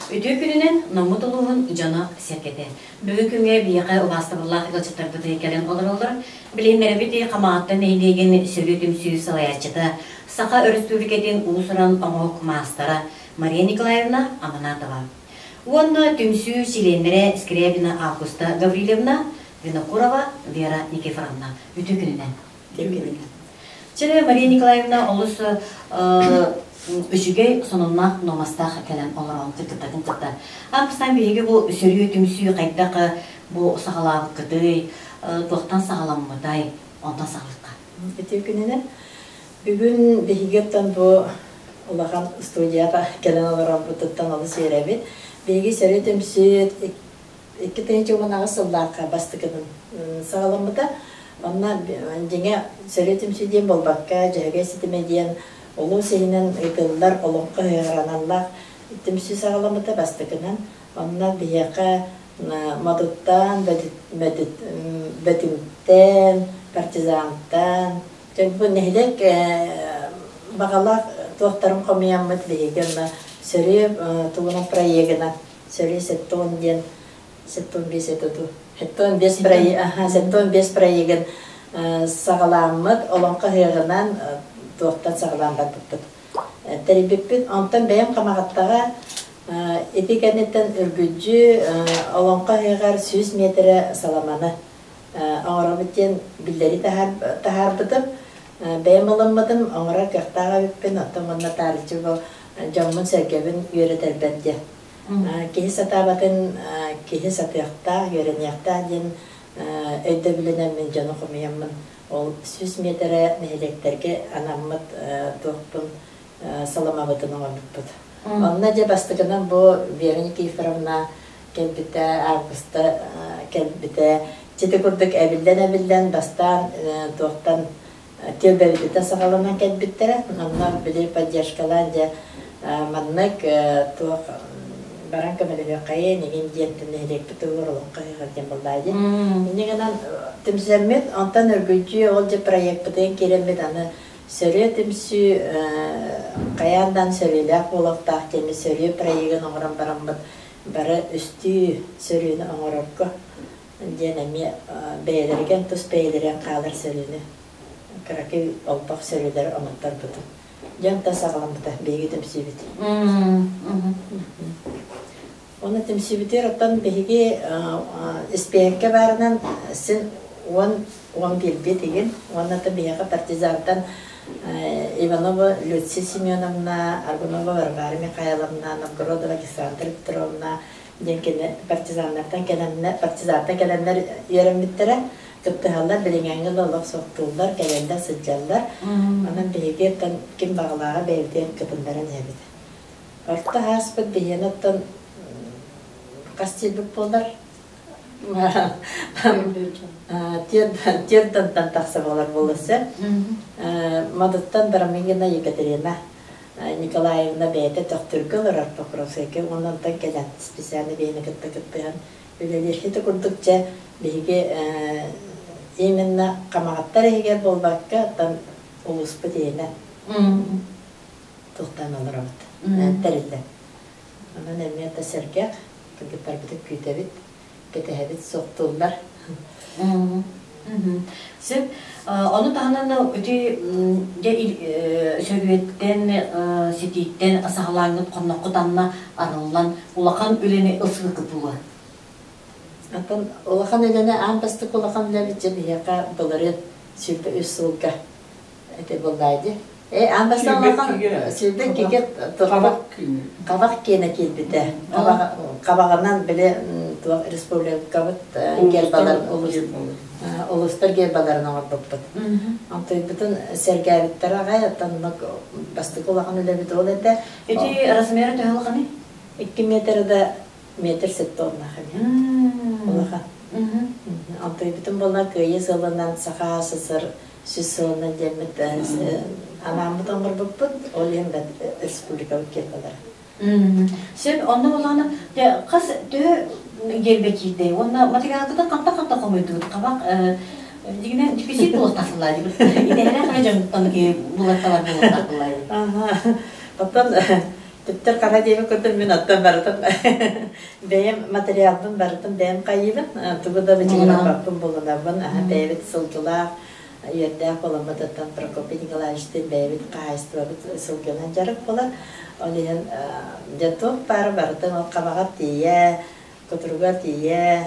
Үтүө күнүнэн Наммыт улууһун дьоно-сэргэтэ. Бүгүн күҥҥэ биһиэхэ убаастабыллаах ыалдьыттарбыт кэлэн олороллор. Билиһиннэрэбит Хамаҕатта нэһилиэгин Сөрү түмсүү салайааччыта, Саха Өрөспүүбүлүкэтин уус-уран оҥоһук маастара Мария Николаевна Аманатова. Уонна түмсүү чилиэннэрэ Скрябина Августа Гаврильевна, Винокурова Вера Никифоровна. Үтүө күнүнэн. Чэ, Мария Николаевна олус үчүгэй сонуннаах нуомастаах кэлэн олорон кыттытатын кытта. Аан биһиги бу сөрүү түмсүү хайдах бу саҕалаабыккытый, туохтан саҕаламмытай, онтон саҕалыкка. Үтүө күнүнэн. Бүгүн биһиги оттон бу улахан студияға кэлэн олорорбутуттан олус үөрэбит. Биһиги сөрүү түмсүү 2018 сыллаахха бастакытын саҕаламмыта. Онно дьиҥэ сөрү түмсүү диэн буолбакка, Дьөһөгөй ситимэ диэн улуус иһинэн ыытыллар олоҥхо ыһыаҕар аналлаах түмсүү саҕаламмыта бастакынан. Онно биһиэхэ Модуттан, Бөтүҥтэн, Партизантан, бу нэһилиэк баҕалаах туохтарын хомуйаммыт биһиги онно сөрү тугунан проегынан Сөрү 70 диэн 75 этэ дуу. 75 проект, аха, 75 проегын саҕалааммыт, олоҥхо ыһыаҕынан туохтан саҕалаан барбыппыт. Тэрийбиппит. Онтон бэйэм Хамаҕаттаҕа ити кэнниттэн үргүлдьү олоҥхо ыһыаҕар 100 миэтэрэ саламаны оҥоробут диэн биллэрии таһаарбытым. Бэйэм ылыммытым, оҥорор кыахтаах эбиппин, оттон уонна таарыччы бу дьоммун-сэргэбин үөрэтэрбэр диэн. Киһи сатаабатын киһи сатыахтаах, үөрэниэхтээх диэн өйдөбүлүнэн мин дьону хомуйаммын ол 100 миэтэрэ нэһилиэктэргэ анаммыт туохпун саламабытын оҥорбуппут. Онно дьэ бастакынан бу Вера Никифоровна кэлбитэ, Августа кэлбитэ. Ити курдук эбиллэн-эбиллэн бастаан туохтан түөлбэбититтэн саҕаланан кэлбиттэрэ. Онно били поддержкалаан дьэ маннык туох баран көмөлөһүөххэйин игин диэн нэһилиэкпит туһугар олоххо ыһыах диэн буоллаа дии. Инньэ гынан түмсэммит, онтон үргүлдьүү ол дьэ проекпытын киирэммит аны сөрүө түмсүү хайаан даҕаны сөрүөлээх буолуохтаах диэммит сөрүө проегын оҥорон бараммыт бары үстүү сөрүөнү оҥорорго диэн эмиэ бэйэлэригэр тус бэйэлэригэр хаалар сөрүөнү кыракый олбох сөрүөлэри оҥотторбутум. Дьэ онтон саҕаламмыта биһиги түмсүүбүт. Оны түмсүүбүтүгэр оттон биһиги испиэһэккэ баарынан син 10 11 игин уонна биһиэхэ партизантан Иванова Люция Семеновна, Аргунова Варвара Михайловна, Новгородова Александра Петровна диэн кини партизаннартан кэлэннэр, партизантан кэлэннэр үөрэммиттэрэ, кыттыһаллар, билиҥҥээҥҥи да олох суохтууллар, кэлэллэр, сылдьаллар. Онон биһиги оттон ким баҕалааҕа бэйэбитигэр кытыннаран иһэбит. Орто ааспыт биһиэнэ оттон хас диэбит буолар? Тиэрдантан тахса буолар буолуоса. Мадыттан Барамыгина Екатерина Николаевна бэйэтэ Төхтүргэ олорор Покровскайга уонна онтон кэлэн специально бэйэни кытта кыттыһан үлэлиир. Ити курдук дьэ биһиги именно Хамаҕаттар иһигэр буолбакка, оттон улууспут иһинэн туохтаан олоробут тэриллэн. Онон эмиэ да сэргэх, кыргыттарбытын күүтэбит, кэтэһэбит, суохтууллар. Сөп. Ону таһынан ити дьэ сөрүөттэн, ситииттэн саҕалааҥҥыт хонноххут анна арыллан улахан үлэни ылсыбыккыт буолуо. Атын улахан үлэни аан бастакы улахан үлэбит дьэ биһиэхэ былырыын 23 сылга Ити буоллаа дии. Э, аан бастаан улахан 22-гэ хабах киэнэ киирбитэ. Хабаҕынан били туох республикабыт гербаларын улуустар гербаларын оҥорбуппут. Онтуйбутун сэргээбиттэр аҕай, оттон бастакы улахан үлэбит ол этэ. Ити размера төһө улаханый? 2 метр да метр сэттэ уоннаах эмиэ. Улахан. Онтуйбутун буолла Кыайыы сылынан Саха СССР 100 сылынан диэммит анааммыт оҥорбуппут, ол иһин республикабыт гербалара. Сөп, онно булаана хас төһө гербэ киирдэй уонна материалгытын ханта-ханта хомуйдугут хабах дигинен дефицит буолуохтаахыллаа дибит итэһэрэ хара дьонтон ки булатталар буолуохтаахыллаа Оттон Түптэр хара диэбит курдук мин оттон барытын бэйэм материалбын барытын бэйэм хайыыбын, тугу да бычыгыраппаппын булунабын, бэйэбит сылгылаах, үөрдээх буоламмытыттан Прокопий Николаевичтыын бэйэбит хаһаайыстыбабыт сылгынан дьарык буолар. Ол иһин дьэ туох баара барытын ол хабаҕар тиийэ, кутуругар тиийэ,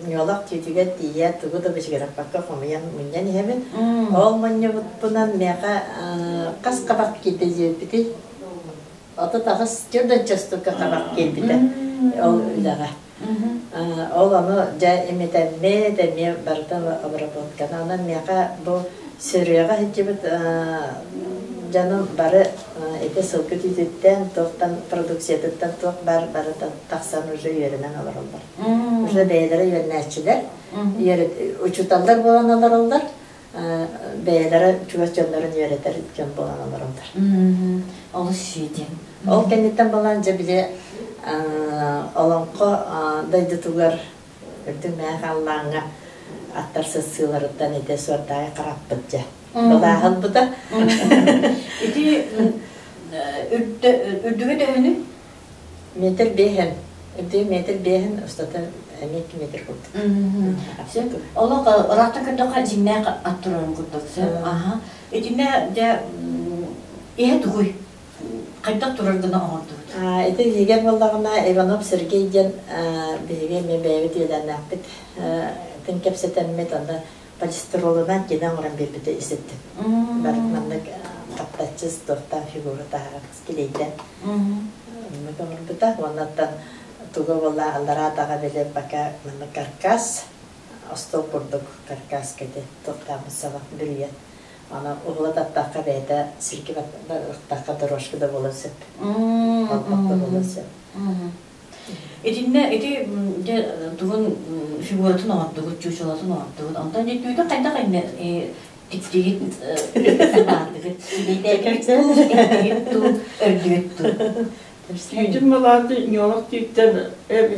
ньуолах түүтүгэр тиийэ тугу да бычыгыраппакка хомуйан мунньан иһэбин. Ол мунньубутпунан миэхэ хас хабах киирдэ диэбиппитий? 38 төрдүнчэ штука хабах киирбитэ ол үлэҕэ. Ол ону дьэ имитэммит, эмиэ барытын обработканы. Онон миэхэ бу сөрүөҕэ сылдьыбыт дьонум бары ити сылгы түүтүттэн, туохтан продукциятыттан туох баар барыта тахсан уже үөрэнэн олороллор. Уже бэйэлэрэ үөрэнээччилэр, учууталлар буолан олороллор, бэйэлэрэ чугас дьоннорун үөрэтэр дьон буолан олороллор. Олус сиэтин. Ол кэнниттэн балаан дьэ били олоҥхо дойдутугар үрдүк мээх аллааҥҥа аттар сыссыыларыттан ити суордаайы хараппыт дьэ. Былааһын бута. Ити үрдүгэ төһөнүй? Метр биэһин, үрдүгэ метр биэһин, устата эмиэ 2 метр курдук. Сөп. Олох ыраахтан көрдөххө дьиҥнээх ат турарын курдук. Сөп. Аха. Итиннэ дьэ иһэ тугуй? Хайдах турар гына оҥордубут? Ити биһиги буоллаҕына Иванов Сергей диэн биһиги эмиэ бэйэбит үөлээннээхпит тын кэпсэтэммит онно полистиролунан кини оҥорон биэрбитэ иситтим. Бары маннык хаптаччы туохтаах фигура таһааран килийдэ. Оннук оҥорбута. Уоннаттан туга буолла аллараа атаҕа били пока маннык каркас, остуол курдук каркаска ити туохтаабыт саба бүрүйэн. Аны уһула таттахха бэйэтэ сиргэ баттахха дорожка да буолуон сөп. Холбох да буолуон сөп. Итиннэ ити дьэ тугун фигуратын оҥордугут, чучелотун оҥордугут. Онтон дьэ түүтүн хайдах иннэ тиктигит баардыгыт, сибиитээбит туу, өрдүгүт туу. Түүтүн малааты ньуолах түүттэн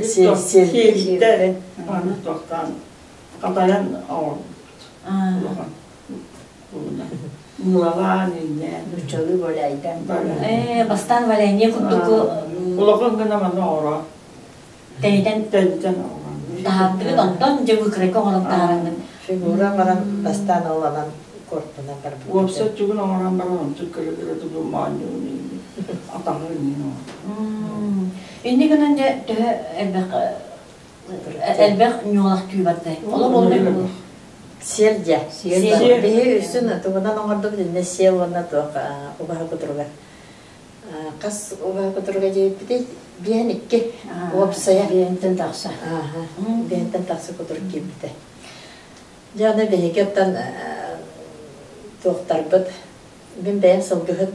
сиэлиттэн аны тохтоон хатайан оҥорбут улахан мылалаан иннээн нуччалыы валяйдан бастаан валяние курдук улахан гына манна оҥоро Тэйитэн тэйитэн оҥорон таһааттыгыт онтон дьэ выкройка оҥорон таһаараңгын фигура оҥорон бастаан ол анан куорпунан барбыт уопсай түгүн оҥорон баран онтун көрө-көрө тугу моонньуун атаҕын иин Инни гынан дьэ төһө элбэх элбэх ньуолах түү бардай олох боллой Сиэл дьэ. Сиэл. Биһи үсүн тугунан оҥордубут иннэ сиэл уонна туох убаһа кутуруга. Хас убаһа кутуруга диэбиппитий? Биэһин икки. Уопсайа. Биэһинтэн тахса. Биэһинтэн тахса кутурук киирбитэ. Дьэ аны биһиги оттон туохтарбыт мин бэйэм сылгыһыт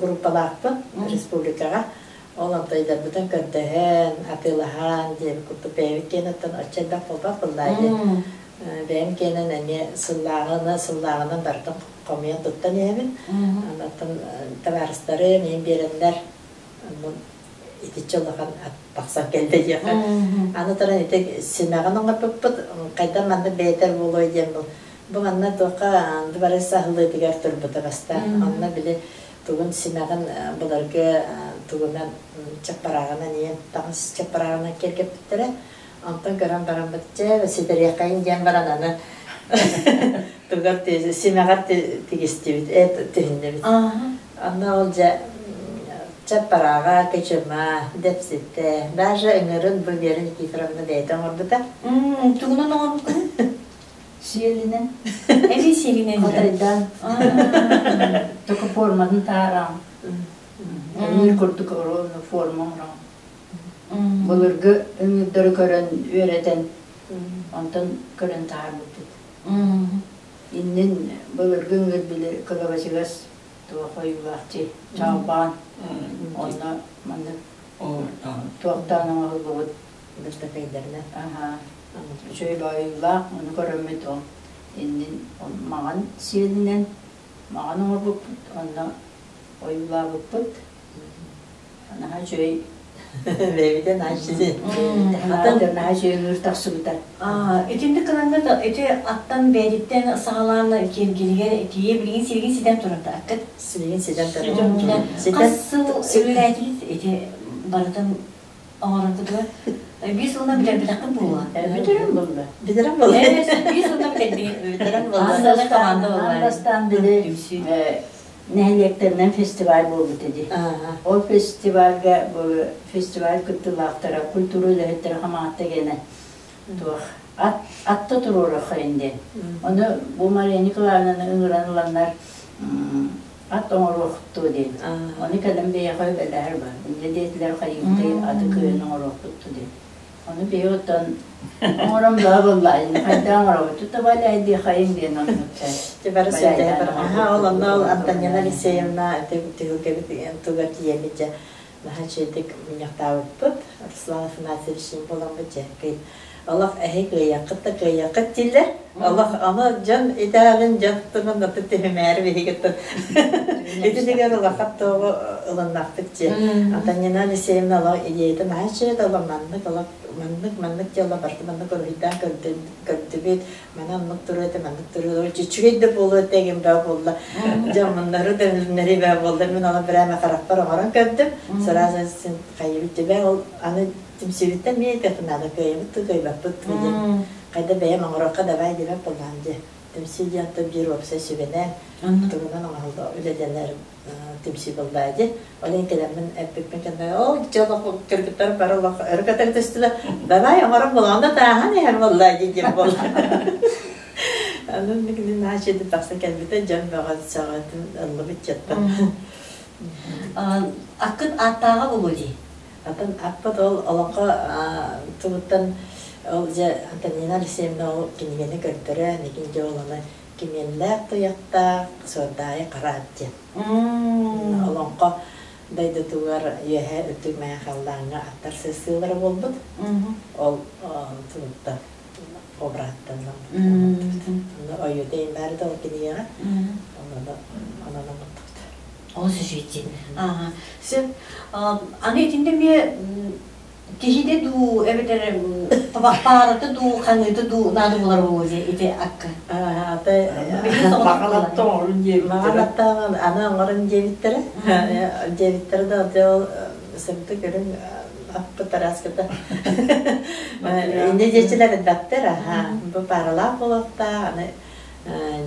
группалаахпын республикаҕа. Ол антайдарбытын көрдөһөн, атыылаһан диэбит курдук бэйэбит киэн оттон оччо элбэх буолбат буоллаа дии. Бэйэм киэнэн эмиэ сыллааҕына сыллааҕынан барытын хомуйан туттан иһэбин. Онтон табаарыстары миин биэрэннэр итиччэ улахан тахсан кэллэ диэххэ. Аны туран ити симэҕин оҥорбуппут хайдах маннык бэйэтэр буолуой диэн бу бу манна туохха дворец аһыллыытыгар турбута бастаан. Онно били тугун симэҕин былыргы тугунан чаппарааҕынан ийэн таҥас чаппарааҕынан киэргэппиттэрэ. Онтон көрөн бараммыт, чэ, ситэриэххэйин диэн баран аны тугар симэҕэр тигистибит, түһүннүбүт. Онно ол дьэ чаппарааҕа, кычыма, дэпситэ, даже ыҥырын бу Вера Никифоровна бэйэтэ оҥорбута. Тугунан оҥорбуккун? Сиэлинэн. Эби сиэлинэн. Хотайдаан. Только форматын таараан. Ыҥыр курдук ровно форма оҥорон. Былыргы ыҥыырдары көрөн үөрэтэн, онтон көрөн таһаарбыппыт. Иннин былыргы ыҥыыр били кылабачыгас туох ойуулаах дии, чалбаан. Онно маннык туохтаан оҥоһуллубут Быртакайдарынан. Аһаа. Үчүгэй ойуулаах, ону көрөммүт ол иннин маҥан сиэлинэн маҥан оҥорбуппут, онно ойуулаабыппыт. Наһаа үчүгэй Бэйэбитэ наһаа үчүгэй. Наһаа үчүгэй ыҥыыр тахсыбыта. Итинник гынанна ити аттан бэйэтиттэн саҕалаан киэргэлигэр тиийэ билигин силигин ситэн турар да аккыт? Силигин ситэн турар. Хас сыл үлэлээтигит? Ити барытын оҥороргутугар биир сылынан бүтэрбэтэххин буолуо. Бүтэрэн булла. Бүтэрэн булла. Биир сылынан бүтэрдиҥ. Бүтэрэн булла. Аан команда Аан бастаан били нэһилиэктэринэн фестиваль буолбут ди. Ол фестивальга бу фестиваль кыттыылаахтара, культура үлэһиттэрэ хамаҕатта гэнэ туох ат атта туруорахайын диэн. Ону бу Мария Николаевнаны ыҥыран ыланнар ат оҥоруохту диэн. Ону кэлэн бэйэҕэ үлэлэһэр бар. Инньэ диэтилэр хайыыбытай аты кыайан оҥоруохпут диэн. Ону биһи оттон оҥорон баа буоллаайын хайдах оҥоробут тута балай хайын диэн оннук Ти бары сөйдөһө бар. Аха, ол онно ол Антонина Алексеевна түһүлгэбит тугар тиийэммит дьэ наһаа үчүгэйдик мунньахтаабыппыт. Руслан Афанасьевич буоламмыт дьэ олох эһи кыайыаххыт да кыайыаххыт дииллэр. Олох аны дьон итэҕэлин дьон тылын аты түһүмээри биһигиттэн итинигэр улахан туоҕу ылыннахпыт дьэ. Антонина Алексеевна олох идеята наһаа үчүгэй олох маннык олох маннык маннык дьыала барыта маннык уруһуйдаан көрдүбүт маны оннук туруо этэ маннык туруо үчүгэй да буолуо этэ игин баа буолла дьоммуннары да үлүннэри баа буолла мин ону прямо харахпар оҥорон көрдүм сразу син хайыбыт дьэ ол аны түмсүүбүттэн эмиэ этиэхпин кыайабыт да кыайбаппыт диэн хайда бэйэм оҥороххо давай диэбэт буоллаҕым дии түмсүү диэн биир уопсай сүбэнэн тугунан оҥоһулла үлэлэнэр түмсүү буоллаа дии ол иһин кэлэммин эппиппин кэннэ ол дьэ олох кыргыттар бары олох өрө көтөр түстүлэр давай оҥорон буолаҕын да тааһан иһэр буоллаа дии диэн буолла Анын кини наһаа үчүгэйдик тахсан кэлбитэ дьон бөҕө сөҕөтүн ыллыбыт дьэттэн Аккыт ааттааҕа буолуо дии. Атын аппыт ол олоҥхо тугуттан ол дьэ Антонина Алексеевна ол кинигэни көрдөрөн, икин дьэ ол аны кимиэннээх туйахтаах Суордаайы Хараат диэн. Олоҥхо дойдутугар үөһээ үрдүк мэҥэ халлааҥҥа аттар сырсыылара буолбут. Ол тугуттан обраттан ылбыт. Ойуута иһин баар да ол кинигэҕэ. Онон онон оҥордубут. Олус үчүгэйдик. Ааһа. Сөп. Аны итиннэ эмиэ киһитэ дуу, эбэтэр табахпаарата дуу, ханыыта дуу наада буолар буолуо дии ити акка. Ата Маҕалаттан оҥорун диэбиттэрэ. Маҕалаттан аны оҥорун диэбиттэрэ. Диэбиттэрэ да ол сырдык үрүҥ аппыт араската. Инньэ диэччилэр элбэхтэр. Аха. Бу пааралаах буолуохтаах. Аны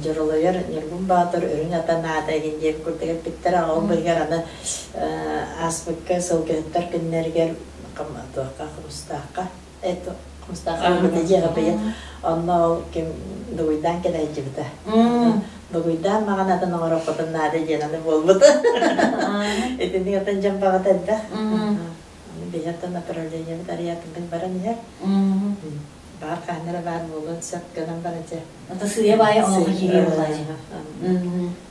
Дьоролойор Ньургун Боотур үрүҥ ата наада игин диэбит курдук эппиттэрэ. Ол быыһыгар аны ааспыкка сылгыһыттар күннэригэр туохха Хомустаахха Хомустаахха ылбыта дьиэҕэ быйыл онно ол ким Дугуйдаан кэлэ сылдьыбыта. Дугуйдаан маҕан атын оҥороххутун наада диэн аны буолбута. Итинник атын дьон баҕата элбэх. Биһиэттэн направлениебыт арыйаатыннык баран иһэр. Баар хаһан эрэ баар буолуон сөп гынан баран дьэ. Ата сыыйа баайа олоххо киириэ буолааччы.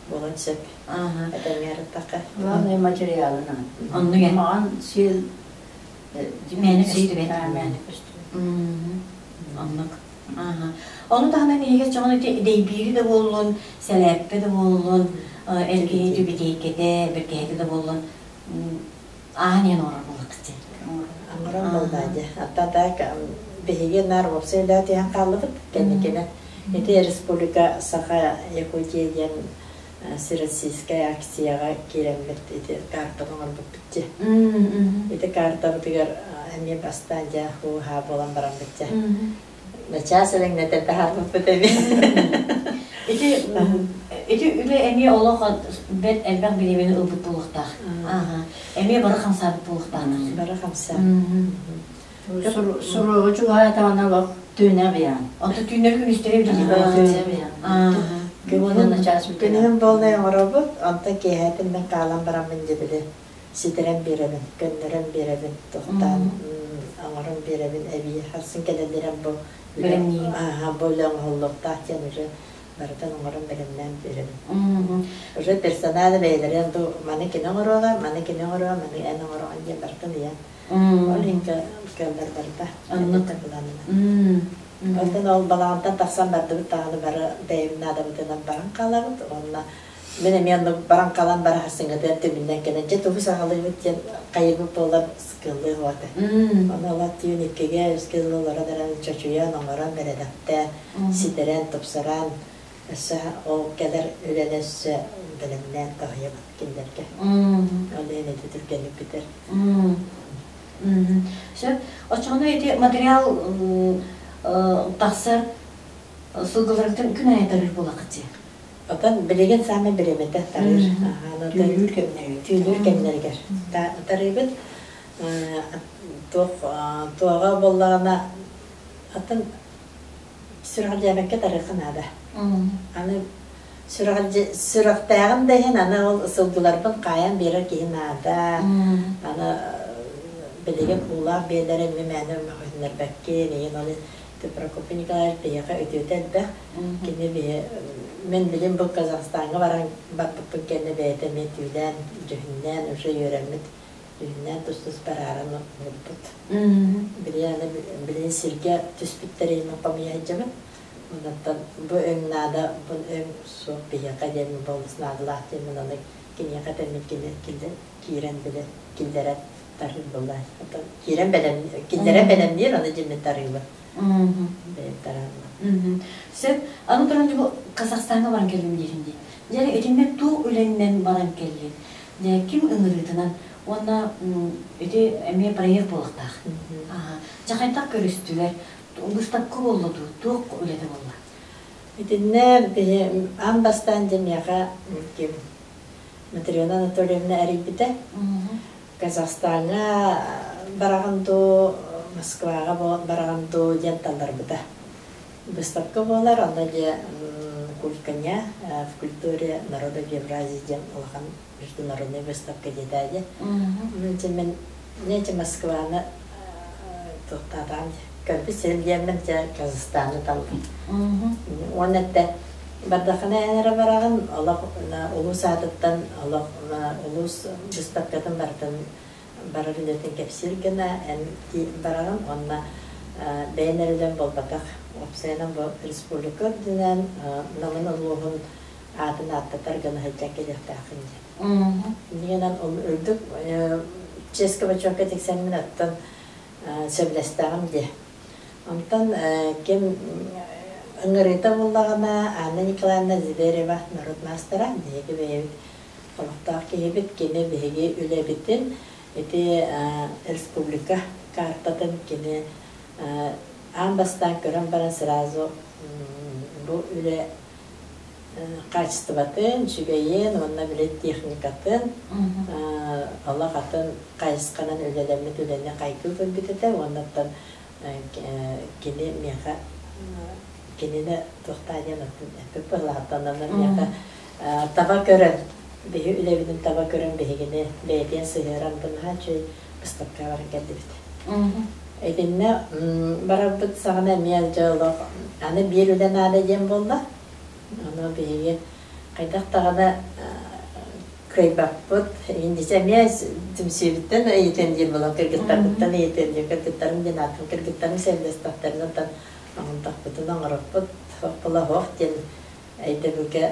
Буолуон сөп. Этэҥҥэ арыттахха. Главное материалынан. Оннук ээ. Маҕан сиэл Мээнэ көстүбэт. Мээнэ көстүбэт. Оннук. Ону таһынан эһиги чоҕун ити дэйбиири да буоллун, сэлээппэ да буоллун, эр киһи түбүтиэйкэтэ, бэргэһэтэ да буоллун, ааһан иһэн оҥорор буоллаххыт дии. Оҥорон буоллаа дии. Атта так биһиги наар уопсай үлэҕэ түһэн хааллыбыт кэнникинэн. Ити республика Саха Якутия диэн всероссийскай акцияҕа киирэммит ити картаны оҥорбуппут дии. Ити картабытыгар эмиэ бастаан дьэ хуу-хаа буолан бараммыт дьэ. Начаас элэҥнэтэн таһаарбыппыт эбит. Ити ити үлэ эмиэ олох бэрт элбэх бириэмэни ылбыт буолуохтаах. Ааха. Эмиэ бары хамсаабыт буолуохтаах. Бары хамсаа. Суругу чугаһаатаҕына олох түүнэ быйаан. Ото түүннэр күнүстэри билии Түүнэ быйаан. Күнүһүн буолнай оҥоробут, онтон киэһээтин мин хаалан бараммын дьэ били ситэрэн биэрэбин, көннөрөн биэрэбин, тохтоон оҥорон биэрэбин эбии харсын кэлэллэрэн бу үлэ бу үлэ оҥоһуллуохтаах диэн уже барытын оҥорон бэлэмнээн биэрэбин. Уже персонал бэйэлэрин бу маны кини оҥоруоҕа, маны кини оҥоруоҕа, маны эн оҥороҕун диэн барытын ыйан. Ол иһин кыаллар барыта. Оннук. Былаанынан. Онтон ол балаҕантан тахсан бардыбыт даҕаны бары бэйэбит наадабытынан баран хаалабыт уонна Мин эмиэ оннук баран хаалан бара сарсыҥҥытыгар түмүннэн кэлэн, дьэ тугу саҕалыыбыт диэн хайыыбыт буолан сыккыллыы уота. Ону ылан түүн иккигэ, үскэ дылы олорон эрэн чочуйан, оҥорон, бэрэдэхтээн, ситэрэн, тупсаран, Өссө ол кэлэр үлэни өссө бэлэмнээн тоһуйабыт кинилэргэ. Ол иһин ити түргэнник бүтэр. Сөп. Оччоҕуна ити материал тахсар сылгыларыттан күн аайы тарыыр буолаххыт Отон билигин саамай бириэмэтэ тарыыр. Түүлүүр кэмнэригэр. Түүлүүр кэмнэригэр тарыыбыт. Туох туоҕа буоллаҕына атын сүрэҕэлдьээбэккэ тарыахха наада. Аны сүрэхтээҕим да иһин аны ол сылгыларбын хаайан биэрэр киһи наада. Аны билигин уулаах биэлэри эмиэ мээнэ мөҕүһүннэрбэккин, ийин ол Прокопий Николаевич биһиэхэ үтүөтэ элбэх. Кини биһи мин билим бу Казахстаҥҥа баран барбыппын кэннэ бэйэтэ эмиэ түүлээн, дьүһүннээн уже үөрэммит дьүһүннээн тус-тус барааран олорбут. Билигин билигин сиргэ түспүттэрин хомуйа сылдьабын. Онтон бу өҥ наада, бу өҥ суох биһиэхэ диэн болус наадалаах диэн аны киниэхэ этэммин кини киирэн били киллэрэн тарыыр буолла. Оттон киирэн бэлэм киллэрэн бэлэмниир аны дьиммин тарыыбын. Бэйэм тарааммын. Сөп. Аны туран бу Казахстаҥҥа баран кэллим диирин дии. Дьэ, итиннэ туу үлэннэн баран кэллин. Дьэ, ким ыҥырыытынан уонна ити эмиэ проект буолуохтаах. Дьэ, хайдах көрүстүлэр? Быыстапка буолла дуу? Туох үлэтэ буолла? Итиннэ биһи аан бастаан дьэ миэхэ ким Матрена Анатольевна эрийбитэ. Казахстаҥҥа бараҕын дуу, Москваҕа бараҕын дуу диэн талларбыта. Быыстапка буолар, онно дьэ Кульканя в культуре народов Евразии диэн улахан международный выставка диэтээди. Мин мен Москваны туохтаатаҕым көрбүт сирим диэммин дьэ Казахстаны таллым. Уонна этте бардахына эн эрэ бараҕын олох улуус аатыттан олох улуус быыстапкатын барытын барар үлэтин кэпсиир гына эн бараҕын уонна бэйэн эрэ үлэҥ буолбатах уопсайынан бу республика үрдүнэн Намын улууһун аатын ааттатар гына сылдьан кэлиэхтээххин диэн. Иннигинэн ол үрдүк чиэскэ-бочуокка тиксэммин оттон сөбүлэстэҕим дии. Онтон ким ыҥырыыта буллаҕына Анна Николаевна Зверева норуот маастара биһиги бэйэбит олохтоох киһибит кини биһиги үлэбитин ити республика картатын кини аан бастаан көрөн баран сразу бу үлэ хаачыстыбатын, үчүгэйин уонна били техникатын олох атын хайысханан үлэлэммит үлэни хайгыы көрбүт этэ уонна оттон кини миэхэ кинини туохтаа диэн эппит быһылаахтан миэхэ таба көрөн биһи үлэбитин таба көрөн биһигини бэйэтин сыһыаран бу наһаа үчүгэй быыстапкаҕа баран кэллибит. Итиннэ барарбыт саҕана эмиэ дьэ олох аны биир үлэ наада диэн буолла. Ону биһиги хайдах даҕаны кыайбаппыт. Индичэ эмиэ түмсүүбүттэн ыйытыам диир буолан кыргыттарбыттан ыйытыам диир. Кыргыттарым диэн аатым кыргыттарым сөбүлэспэттэрин оттон оҥордохпутун оҥороппут. Хоп-хоп диэн өйдөбүлгэ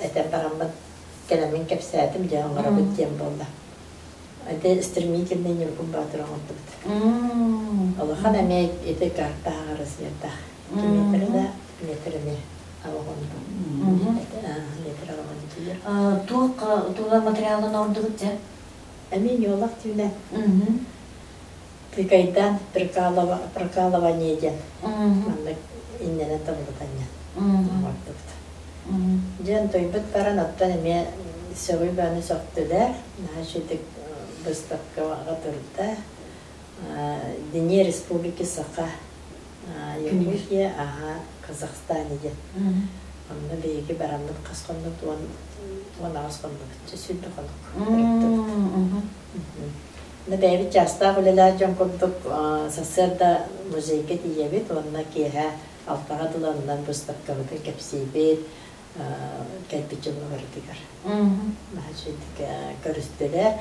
этэн бараммыт кэлэммин кэпсээтим дьэ оҥоробут диэн буолла. Ити стремительный Ньургун Баатыр оҥордубут. Улахан эмиэ ити карта размердаах. Метр да, метр эмиэ алаҕын метр алаҕын тиийэр. Туох тула материалын оҥордубут дьэ? Эмиэ ньуолах түүнэ. Тыкайдаан прокалывание диэн маннык иннэнэн табылытанньан оҥордубут. Дьэн тойбут баран оттон эмиэ сөҕүй бааны сөхтүлэр. Наһаа үчүгдүк выставкаҕа турда. Дни Республики Саха, Якутия, аха, Казахстане диэн. Онно биһиги бараммыт хас хоннук 18 хоннук, 120 хонук барыттыбыт. Бэйэбит чаастаах үлэлээх дьон курдук сарсыарда музейга тиийэбит уонна киэһэ алтаҕа дылы оннан быыстапкабытын кэпсиибит, кэлбит дьоҥҥо барытыгар. Наһаа үчүгэйдик көрүстүлэр.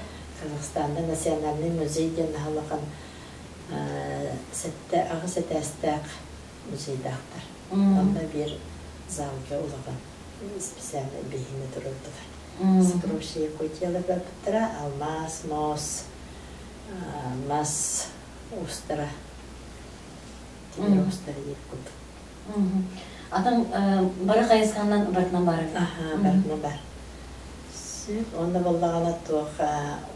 Казахстанда национальный музей диэн наһаа улахан сэттэ аҕыс этээстээх музейдаахтар. Онно биир залга улахан специальный биһиги туруордулар. Сокровища Якутиялар барбыттара, алмаас, муос, мас уустара, тимир уустара диир курдук. Атын бары хайысханан барытынан баар. Аха, барытынан баар. Сөп, онно буоллаҕына туох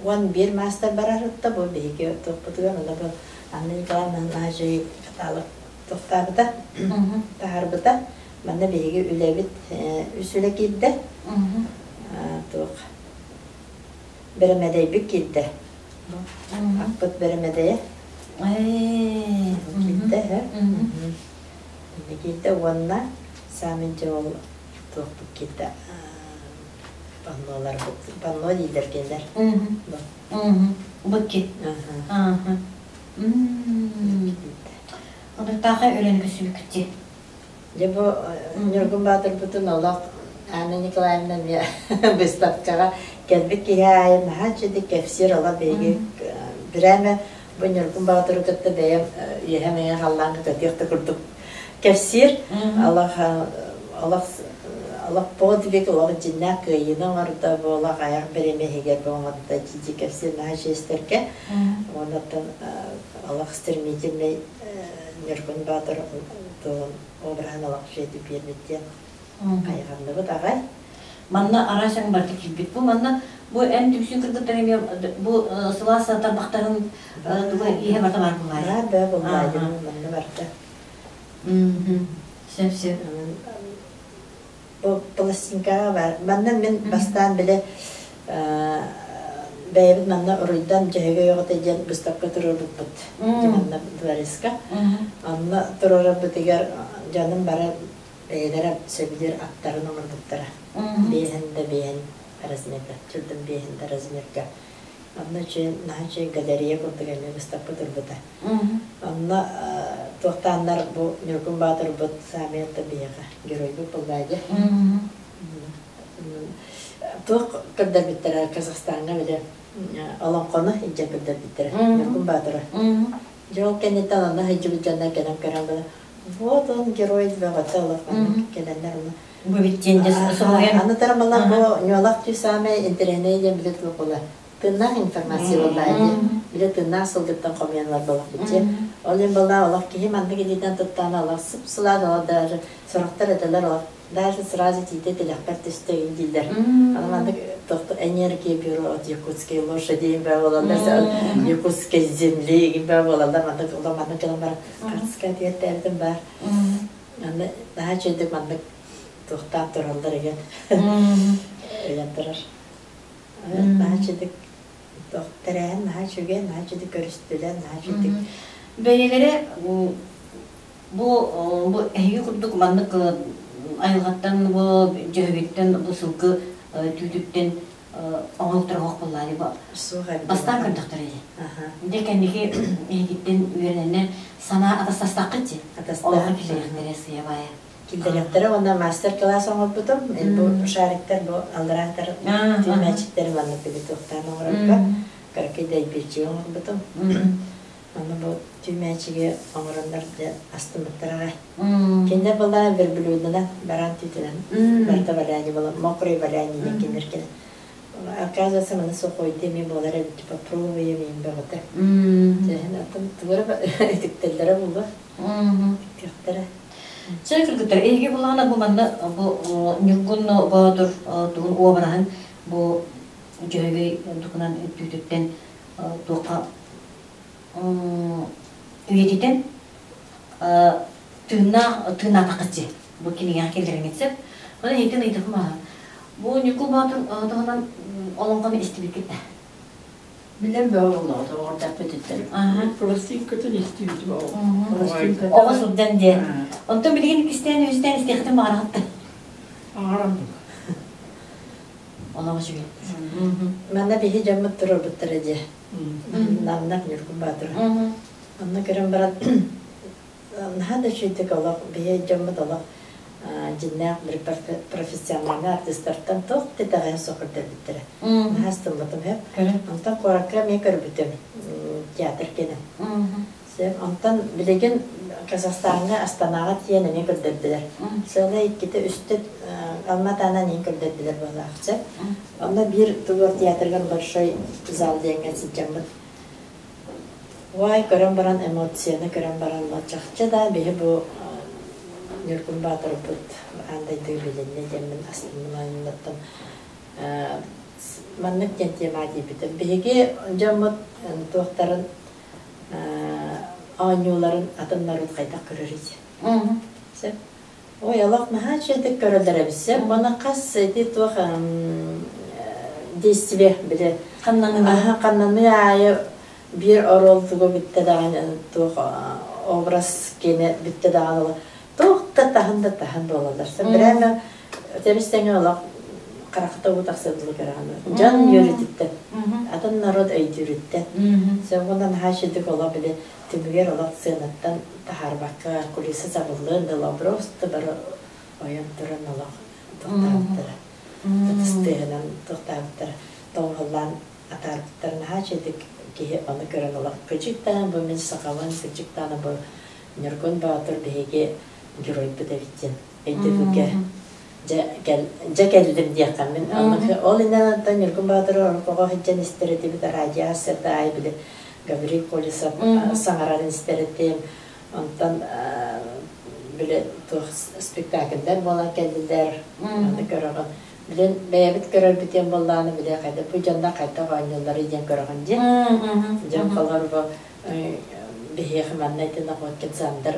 11 маастар барарытта бу биһиги туохпутугар онно бу Анна Николаевна Нажи каталог туохтаабыта, таһаарбыта. Манна биһиги үлэбит үс үлэ киирдэ. Туох бэрэмэдэйбит киирдэ. Аппыт бэрэмэдэйэ киирдэ. Киирдэ уонна саамай дьэ ол туохпут киирдэ панноларбыт панно дииллэр кинилэр. Быкки. Онтахтааха үлэни көсүбүккүт Дьэ бу Ньургун Баатырбытын олох Анна Николаевна эмиэ выставкаҕа кэлбит киһи аайы наһаа үчүгэй кэпсиир олох биһиги бирээмэ бу Ньургун Баатыры кытта бэйэм үөһэ мэҥэ халлааҥҥа көтүөх да курдук кэпсиир олох олох олох подвиг олох дьиннээх кыайыыны оҥордо бу олох айах бириэмэ иһигэр бу оҥордо дии кэпсиир наһаа чиэстэргэ уонна олох стремительный Ньургун Баатыр туһун обраһын олох үчүгэйдик биэрбит диэн хайҕанныбыт аҕай. Манна араас өҥ барыта киирбит. Бу манна бу эн түмсүү кыргыттар эмиэ бу сылаас тарбахтарын туга иһэ барыта баар буоллаайы. Баар да буоллаайы манна барыта. Сөп сөп. Бу пластинкаҕа баар. Манна мин бастаан били бэйэбит манна уруйдан Дьөһөгөй оҕото диэн быыстапка туруорбуппут. Манна дворецка. Онно туруорарбытыгар дьонум бары бэйэлэрэ сөбүлүүр аттарын оҥорбуттара. Биэһин да биэһин размерга, чурдун биэһин да размерга. Онно үчүгэй, наһаа үчүгэй галерея курдук эмиэ быыстапка турбута. Онно туохтааннар бу Ньургун Баатырбыт саамайатта биһиэхэ геройбут буоллаа дии. Туох көрдөрбүттэрэ Казахстаҥҥа били олоҥхону илдьэ көрдөрбүттэрэ Ньургун Баатыры. Дьэ ол кэнниттэн онно сылдьыбыт дьоннор кэлэн көрөн баран вот он герой бөҕөтө олох маннык кэлэннэр ону Бу биттиэн дьэ соһуйан Аны тарамалар бу ньуолах түү саамай интэриэһинэй диэн билэ туох буолар тыыннаах информация буоллаа дии. Билэ тыыннаах сылгыттан хомуйан ылар буоллахпыт дии. Ол иһин буоллаа олох киһи маннык илиитинэн туттаана олох сып-сылаас олох даже сорохтор этэлэр олох даже сразу тиитэ тилэхпэр түстэ игин дииллэр. Аны маннык энергия бюро от якутской лошади игин баа буолаллар якутской земли игин баа буолаллар маннык олох маннык гынан баран хартыска тиэртээбитим баар. Аны наһаа үчүгэйдик маннык туохтаан тураллар игин ыйан турар. Наһаа үчүгэй тэрээһин наһаа үчүгэй, наһаа үчүгэй көрүстүлэр, наһаа үчүгэй. Бэйэлэрэ бу бу эһиги курдук маннык айылҕаттан бу дьөһөгөйтөн бу сылгы түүтүттэн оҥоһуктар оһох буоллаҕа бу бастаан көрдөхтөр ини. Дьэ кэнники эһигиттэн үөрэнэннэр санаа атастастаххыт дии. Олоххо киллэриэхтэрэ сыйабаайа. Киллэриэхтэрэ уонна мастер-класс оҥорбутум. Бу шариктар, бу аллараатар түмээччиктэр маннык туохтаан оҥорорго кыракый дэйбиирчиги оҥорбутум. Аны бу түмээччиги оҥороннор дьэ астыммыттар аҕай. Кинилэр буоллаҕа верблюдунан бараан түүтүнэн барыта валяние буолан мокрый валяние диэн кинилэр кэлэн оказывается маны сухойдуу эмиэ буолар эбит типа пробуем им бөҕөтө. Дьэ атын тугу эрэ үтүктэллэрэ буолуо. Үтүөхтэрэ. Чэ кыргыттар, эһиги булаҕына бу манна бу Ньургун Боотур тугун уобараһын бу Дьөһөгөй туһунан түүтүттэн туохха үйэтитэн тыыннаах тыыннаатаххытчы бу кинигэҕэ киллэриҥит сөп. Онон эһигиттэн ыйытыхым аһа. Бу Ньургун Боотур туһунан олоҥхону истибиккит да? Билэн бөҕө олоҕо оҕордохпутуттан. Пластинкатын истибит Оҕо сылдьан диэн. Онтон билигин иккистээн үһүстээн истиэхтин баҕараҕыттан. Аҕарам. Олоҕо үчүгэй. Манна биһи дьоммут туруорбуттара дии. Намнар Ньургун Баатыр. Онно көрөн баран наһаа да үчүгэйдик олох биһи дьоммут олох дьиннээх профессиональный артистартан туох да итэҕэһэ суох көрдөрбүттэрэ. Наһаа астыммытым сөп. Онтон куоракка эмиэ көрбүтүм театр кэнэн. Онтон билигин Казахстаҥҥа Астанаҕа тиийэн эмиэ көрдөрдүлэр. Сыала иккитэ үстэ Алма-Атанан иһин көрдөрдүлэр буолаахчы. Онно биир тугур театрыгар большой зал диэҥҥэ сылдьаммыт Уай, көрөн баран эмоцияны көрөн баран чахчы да биһи бу. Ньургун Баатырбыт аан дойду билиннэ диэммин астынным. Маннык диэн тема диэбитим. Биһиги дьоммут туохтарын оонньууларын атын норуот хайдах көрөрүй? Сөп. Ой, олох наһаа үчүгэйдик көрөллөр эбит. Сөп. Уонна хас ити туох действие били Ханнаныы. Ханнаныы аайы биир оруол тугу бүттэ даҕаны туох образ киэнэ бүттэ даҕаны туох да таһын да таһын буолаллар. Бирээмэ тэбис тэҥэ олох харахта уу тахсар дылы көрөҕүн. Дьон үөрүтүттэн, атын народ өйдүүрүттэн. Сөп уонна наһаа үчүгдүк олох били түмүгэр олох сыанаттан таһаарбакка кулиса сабыллыан да просто бары ойон туран олох туохтаабыттара. Ытыс тыаһынан туохтаабыттара. Тоҥоллаан атаарбыттар наһаа үчүгдүк киһи ону көрөн олох кыдьыктаан бу мин сахабын, кыдьыктаан бу Ньургун Боотур биһиги геройбут эбит диэн өйдөбүлгэ дьэ кэллим диэххэ мин ол иннинэ Ньургун Боотур оҕо сылдьан истэр этибит радио сырдаай били Гаврил Колесов саҥарарын истэр этим онтон били туох спектакльдар буолан кэллилэр аны көрөҕүн билин бэйэбит көрөрбүт диэн буоллаҕына били хайда бу дьоннор хайдах оонньуулларый диэн көрөҕүн диэн дьон холор бу биһиэхэ манна ити Находкин Сандр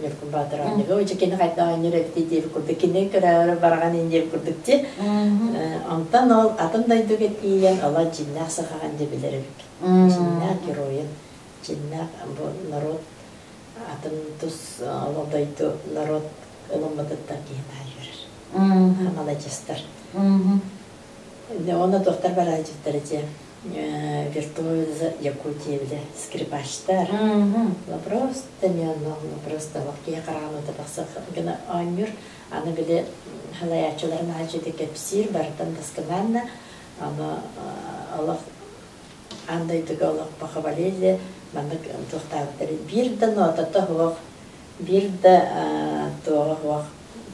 Ньургун Баатыр оонньууга ой кини хайдах оонньуур эбитий диэбит курдук кини көрөөрү бараҕан ин диэбит курдук дии онтон ол атын дойдуга тиийэн ола дьиннээх сахаҕын дьэ билэр эбит дьиннээх геройун дьиннээх бу народ атын тус ол дойду народ ылыммытыттан киһи наһаа үөрэр маладьыстар Уонна туохтар барааччыттар ити виртуоза Якутии бile скрипачтар. Просто не оно, просто киһи хараҕын ута тахса гына оонньуур. Аны били халайааччыларын аһаччыты кэпсиир барытын досконально. Аны олох аан дойдуга олох похвалили маннык туохтаабыттар биир да нотата суох, биир да туоҕа суох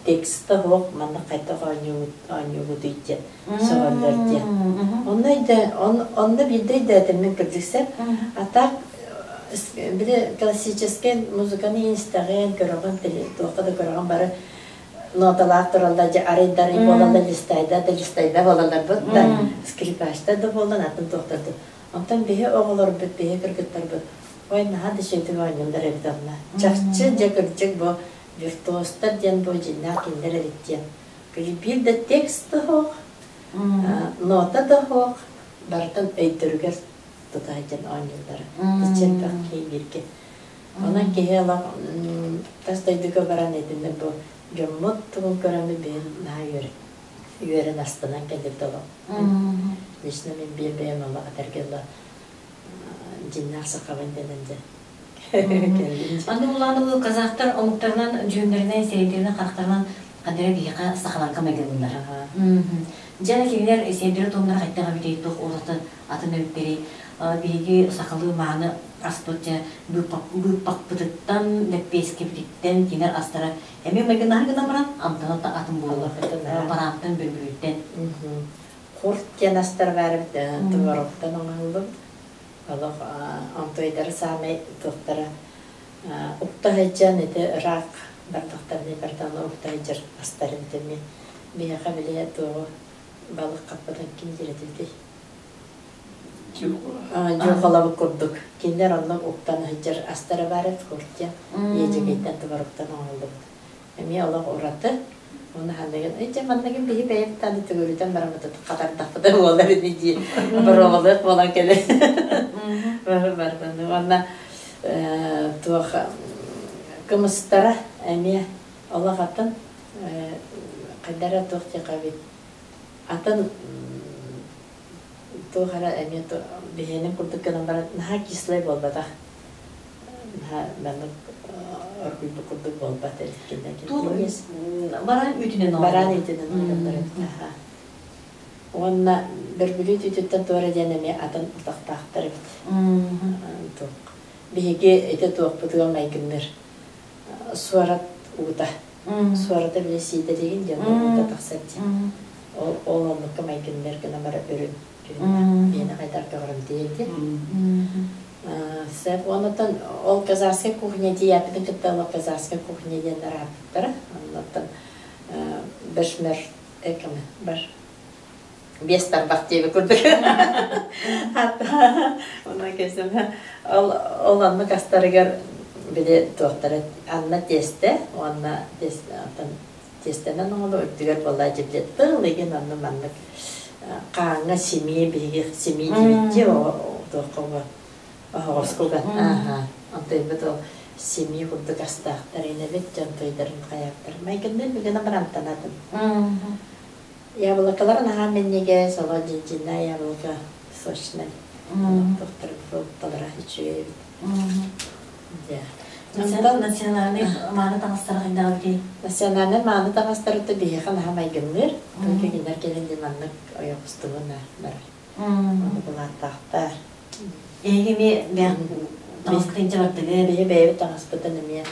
текста суох маннык хайдах оонньуугутуй диэн сөҕөллөр диэн. Онно онно биирдэ өйдөөтүм мин кырдьыксап. А так били классическай музыканы истэҕин, көрөҕүн, туохха да көрөҕүн бары ноталаах тураллар, дьэ арыйдарый буолаллар, листайда да листайда буолаллар бут да скрипачта да буолан атын туохтар да. Онтон биһи оҕолорбут, биһи кыргыттарбыт ой наһаа да үчүгэйдик оонньууллар эбит онно. Чахчы дьэ кырдьык бу виртуозтар диэн бу дьиннээх кинилэр эбит диэн. Биир да текст да суох, нота да суох, барытын өйдөрүгэр тута сылдьан оонньууллара. Иччэлбэх киһи бииргэ. Онон киһи олох тас дойдуга баран итиннэ бу дьоммут тугун көрөммүт биһин наһаа үөрэн үөрэн астынан кэлбит олох. Лично мин биир бэйэм олох этэргэ дылы дьиннээх сахабын дэнэн дьэ Аны улаан казахтар омуктарынан дьүһүннэринэн, сирэйдэринэн, харахтарынан ханна биһиэхэ сахаларга майгыннылар. Дьэ кинилэр сиэрдэрэ туомнара хайдах эбитий, туох ураты атын эбиттэрий? Биһиги сахалыы мааны аспыт дьэ быыппахпытыттан, лэппиэскэбититтэн кинилэр астара эмиэ майгыннаһар гынан баран амтана да атын буолар. Бараантан, бөргүрүттэн. Курт диэн астар баар эбит, творогтан оҥоһуллубут. Олох онтуйдары саамай туохтара укта сылдьан ити ыраах бардахтарына бардана укта сылдьар астарын тэми биһиэхэ били туоҕу балык хаппытын ким диэтибитий дьуохалабыт курдук кинилэр оннук уктан сылдьар астара баар эбит куртя иэдьэгэйтэн творогтан оҥоһуллубут эмиэ олох ураты уонна ханныгын ичэ манныгын биһи бэйэбит аны төгүрүтэн бараммыт хатардахпыта буолар ини дии боруобалыах буолан кэлэ барданы уонна туох кымыстара эмиэ олох атын хайдара туох диэхэ атын туох эрэ эмиэ биһиэнин курдук гынан баран наһаа кислай буолбатах наһаа маннык оргуйбут курдук буолбат Бараан үүтүнэн бараан үүтүнэн оҥороллор уонна бөрбүлүүт үүтүттэн туора диэн эмиэ атын утахтаахтар эбит туох биһиги ити туохпутугар майгынныр суорат уута суората били сиидэлигин диэн уута тахсар диэн ол ол оннукка майгынныр гына бара үрүҥ биһиэнэ хайдар көҕөрөмтүйэ диэн. Сөп. Оннуттан ол казахскай кухня тиийээппитин кытта ол казахскай кухня диэн арааппыттара. Оннуттан бешмер экэми бар биэс тарбах диэби курдук. Онон кэсим ол ол оннук астарыгар били туохтара анна тиэстэ уонна тиэстэнэн оҥоло үрдүгэр буолла дьиблет тыл игин онну маннык хааҥҥа симии биһиги симии диэбиттии туохха оһоҕоскуга ааха онтойбут ол симии курдук астаахтар инэбит дьонтойдарын хайаактар майгынныр бүгүнэ барамтанатын яблокалар наһаа минньигэс оло дьиндьинэ яблоко сочнай туохтар фрукталара үчүгэй эбит. Онтон национальнай мааны таҥастара хайдах эбитий? Национальнай мааны таҥастарыта биһиэхэ наһаа майгынныыр. Только кинилэр кэлин дии маннык ойоҕостугун барар. Ону былааттаахтар. Эһиги эмиэ бэйэҕит таҥаскытын илдьэ бардыгыт? Биһи бэйэбит таҥаспытын эмиэ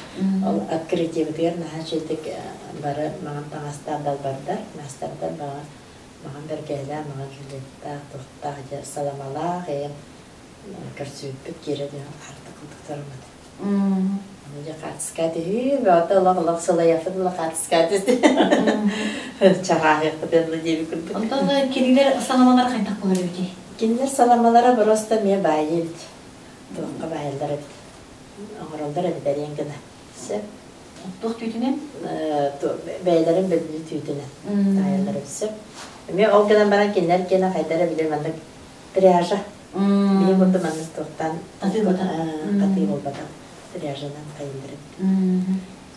ол открытиебытыгар наһаа үчүгэйдик бары маҥан таҥастаах далбардар, маастардар баҕа маҥан бэргэһэлээх, маҥан жилеттаах, туохтаах дьэ саламалаах эйэн көрсүбүппүт киирэ диэн хаарта курдук туруммут. Аны дьэ хаартыска түһүү, бөҕөтө олох-олох сылайаппыт ыла хаартыска түстэ. Чаҕааһыахпыт ылла диэбит курдук. Онтон кинилэр саламалара хайдах буолар эбитий? Кинилэр саламалара просто эмиэ баайыы эбит. Туохха баайаллар эбит. Оҥороллор эбит эриэн гына. Сөп. Туох түүтүнэн? Бэйэлэрин бөлүнүү түүтүнэн таайаллар эбит. Сөп. Эмиэ ол гынан баран кинилэр киэнэ хайда эрэ били маннык пряжа. Биһи курдук маннык туохтан Хатыы буолбатах. Хатыы буолбатах. Пряжанан хайыллар эбит.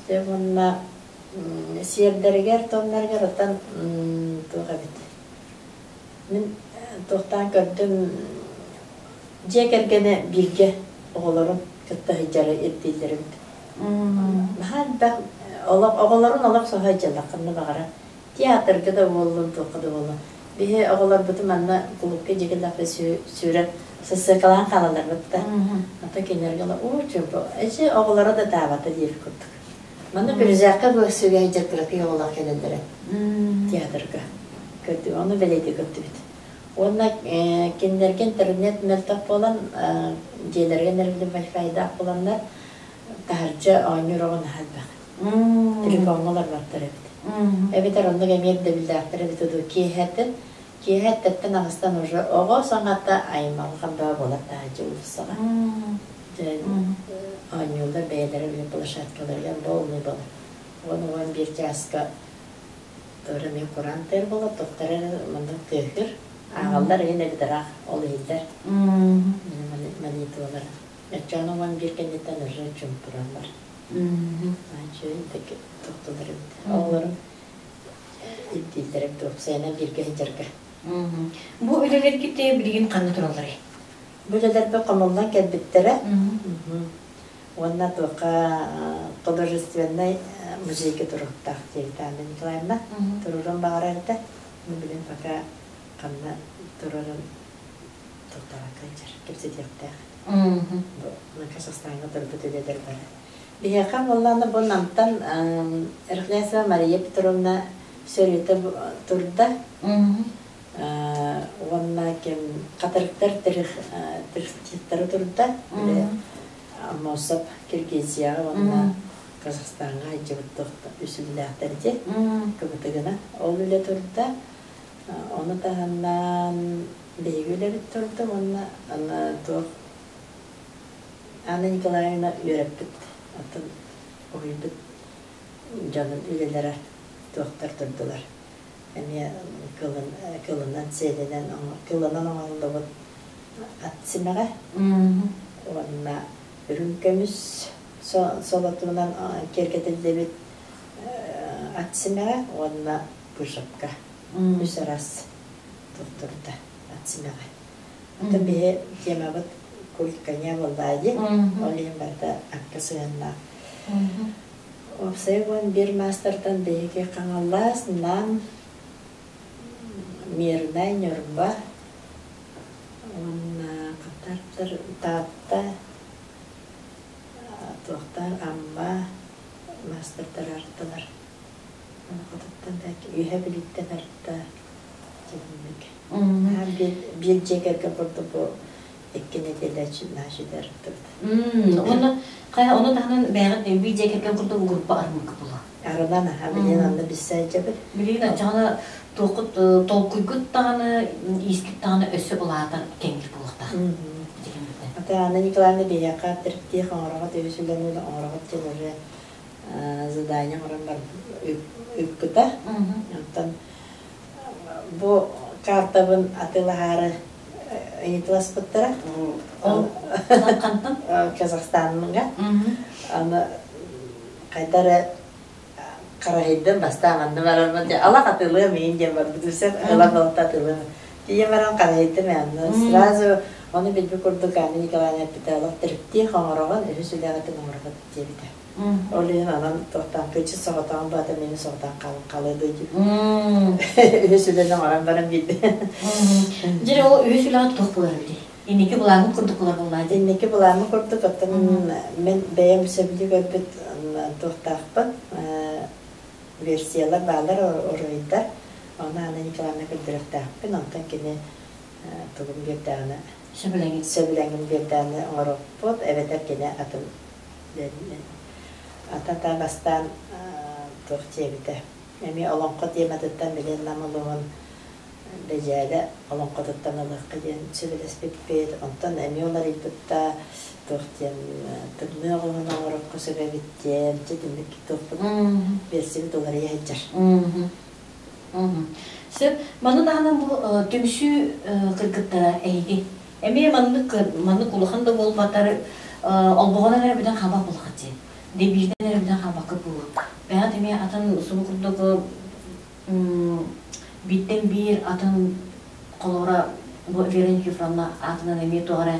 Сөп уонна сиэрдэригэр, тоннарыгар оттон туох эбит. Мин туохтаан көрдүм дьиэ кэргэнэ бииргэ оҕолорун кытта сылдьары ирдииллэр эбит. Наһаа элбэх олох оҕолорун олох соһо сылдьаллар ханна баҕарар. Театрга да буоллун, туохха да буоллун. Биһи оҕолорбутун манна кулуупка дьиэ сүүрэн сыссыакалаан хаалалларбыт да. Ата кинилэргэ уу чуумпу. Эчи оҕолоро да таабата диир курдук. Манна Пирожакка бу сүгэ сылдьар кыракый оҕолор кэлэллэрэ театрга. Көрдүм, ону бэлиэтии көрдүбүт. Уонна кинилэргэ интернет мөлтөх буолан, дьиэлэригэр нэрбилин вайфайдаах буоланнар, таһырдьа оонньуур оҕо наһаа элбэх. Телефоҥҥа олорботтор эбит. Эбэтэр оннук эмиэ ирдэбиллээхтэр эбит дуу киэһэтин киэһэ эрдэттэн аҕыстан уже оҕо саҥата аймалҕан бөҕө буолар таһырдьа уулуссаҕа. Дьэ оонньууллар бэйэлэрэ били площадкаларыгар полный буолар. 10-11 чааска туора эмиэ кураан тыар буолар, туохтара эрэ маннык тыаһыыр. Ааҕаллар иһин эбит ыраах ол иһиллэр. Молитвалара. Оччоҕуна 11 кэнниттэн уже чуумпураллар. Үчүгэй туттулар эбит. Оҕолорум ирдииллэр эбит уопсайынан бииргэ сылдьарга. Бу үлэлэргит билигин ханна туралларый? Бу үлэлэрбит хомуллан кэлбиттэрэ. Уонна туохха художественнай музейга туруохтаах диэбитэ Анна Николаевна. Туруорун баҕарар этэ. Билин пока ханна турарын туохтаабакка сылдьар, кэпсэтиэхтээх. Бу Казахстаҥҥа турбут үлэлэр бары. Биһиэхэ буоллаҕына бу Намтан Рахлясова Мария Петровна сөрүөтэ турда. Уонна ким хатырыктар трихтиттары турда. Аммосов Киргизияҕа уонна Казахстаҥҥа сылдьыбыт үс үлэлээхтэр дии кыбытыгына. Ол үлэ турда. Ону таһынан биһиги үлэбит турда уонна аны туох Анна Николаевна үөрэппит, оттон уһуйбут дьонун үлэлэрэ туохтар турдулар. Эмиэ кылын, кылынан, сиэлинэн, кылынан оҥоһуллубут ат симэҕэ уонна үрүҥ көмүс солотуунан киэргэтиллибит ат симэҕэ уонна вышивка үс араас туттурда ат симэҕэ. Оттон биһи темабыт культ коня буоллаа дии. Ол иһин барыта акка сыһыаннаах. Уопсайа 11 маастартан биһиги Хаҥалас, Нам, Мирнай, Ньурба уонна Хаттар, Таатта, туохтар Амма маастардар артылар. Хотуттан да үөһэ Бүлүүттэн арта дьиҥник. Наһаа биир дьиэ кэргэн курдук бу. Икки нэдиэлэ наша арыттыбыт. Уонна хайа ону таһынан бэйэҕит биир дьиэ кэргэн курдук группа арыммыкка була. Арынан аха билигин анны билсэ сылдьабыт. Билигин оччоҕуна туоххут толкуйгут даҕаны, иискит даҕаны өссө улаатар кэҥиир буолуохтаах. Ата Анна Николаевна биһиэхэ триптих оҥороҕут үһүс үлэни оҥороҕут диэн уже задание оҥорон бар ыыппыта. Оттон бу картабын атыылаһаары ыйытыласпыттара. Хантан? Казахстанҥа. Аны хайда эрэ хараһыйдым бастаан манна барарбын дьэ алах атыылыам иин диэн барбыт үсэ ылан балта атыылыам. Тиийэн баран хараһыйдым анны сразу ону билбит курдук Анна Николаевна эппитэ олох триптих оҥороҕун үһүс үлэҕитин оҥороҕут диэбитэ. Ол иһин анан туохтаан кыычыс соҕотоҕун баата мини соҕотоон хаалан хаалыа дуу диир. Үһүс үлэни оҥорон баран биирдэ. Дьэ ол үһүс үлэҕит туох буолар эбитий? Инники былааҥҥыт курдук буолар буоллаа дии. Инники былааҥҥы курдук оттон мин бэйэм сөбүлүү көрбүт туохтаахпын версиялар бааллар уруһуйдар. Ону Анна Николаевна көрдөрүөхтээхпин. Онтон кини тугун биэрдэҕинэ Сөбүлэҥин. сөбүлэҥин биэрдэҕинэ оҥоруохпут эбэтэр кини атын Ата бастаан туох диэбитэ эмиэ олоҥхо тематыттан билэн Нам улууһун Бэдьээлэ олоҥхотуттан ылыахха диэн сөбүлэспиппит. Онтон эмиэ уларыйбытта туох диэн тымныы оҕуһун оҥорорго сөп эбит диэн дьэ итинник туохпут версиябыт уларыйа сылдьар. Сөп. Маны таһынан бу түмсүү кыргыттара эһиги Эмиэ маннык маннык улахан да буолбатар олбоҕунан эрэ бүтэн хаалбат буоллахха дии. Дебиитинэн эрэ бүтэн хаалбакка буолуо. Бэйэҕит эмиэ атын субу курдук бииртэн биир атын холобура бу Вера Никифоровна аатынан эмиэ туох эрэ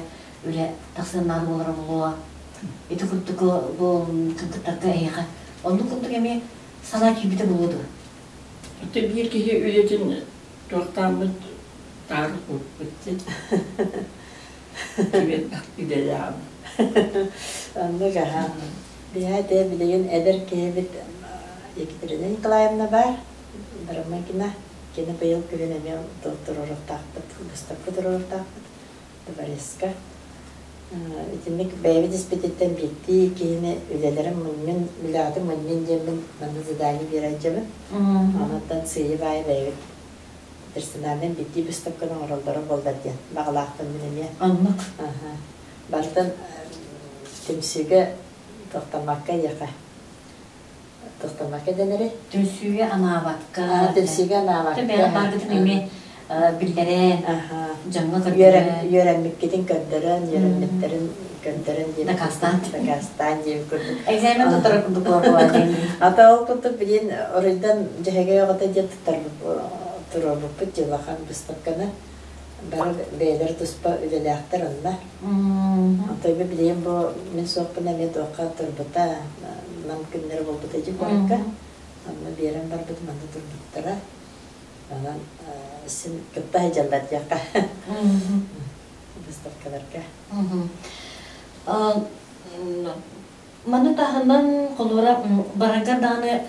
үлэ тахсыан наада буолара буолуо. Ити курдук бу кыргыттарга эһиэхэ оннук курдук эмиэ санаа киирбитэ буолуо дуо? Ити биир киһи үлэтин туохтааммыт таарык булпут Кибиэтэх идэлээҕим. Оннук аһа. Биһээ те билигин эдэр киһибит Екатерина Николаевна баар, Барамыгина. Кини быйыл күһүн эмиэ туруоруохтаахпыт, выставка туруоруохтаахпыт Дворецка. Итинник бэйэбит испититтэн биирдии киһини үлэлэрин мунньун, үлэҕитин мунньун диэммин манна задание биэрэ сылдьабын. Онон сыыйа-баайа бэйэбит персональнай биирдии выставканы оҥороллоро буоллар диэн баҕалаахпын мин эмиэ. Оннук. Барытын түмсүүгэ тохтоммакка эйиэхэ тохтоммакка дэнэри. Түмсүүгэ анаабакка. Түмсүүгэ анаабакка. Бэйэ бааргытын эмиэ биллэрэн, дьоҥҥо көрдөрөн. Үөрэммиккитин көрдөрөн, үөрэммиттэрин көрдөрөн диэн. Дакаастаан. Дакаастаан диэн курдук. Экзамен туттарар курдук буолар Ата ол курдук билин оройдан дьэһэгэй оҕото диэн туттарбыт туруорбуппут дьылахан быыстапканы бары бэйэлэр туспа үлэлээхтэр онно. Отой билигин бу мин суохпун эмиэ туохха турбута, нам күннэрэ буолбута дии куоракка. Онно биэрэн барбытым, онно турбуттара. Онон син кытта сылдьаллар диэххэ выставкаларга. Маны таһынан, холобура, бараргар даҕаны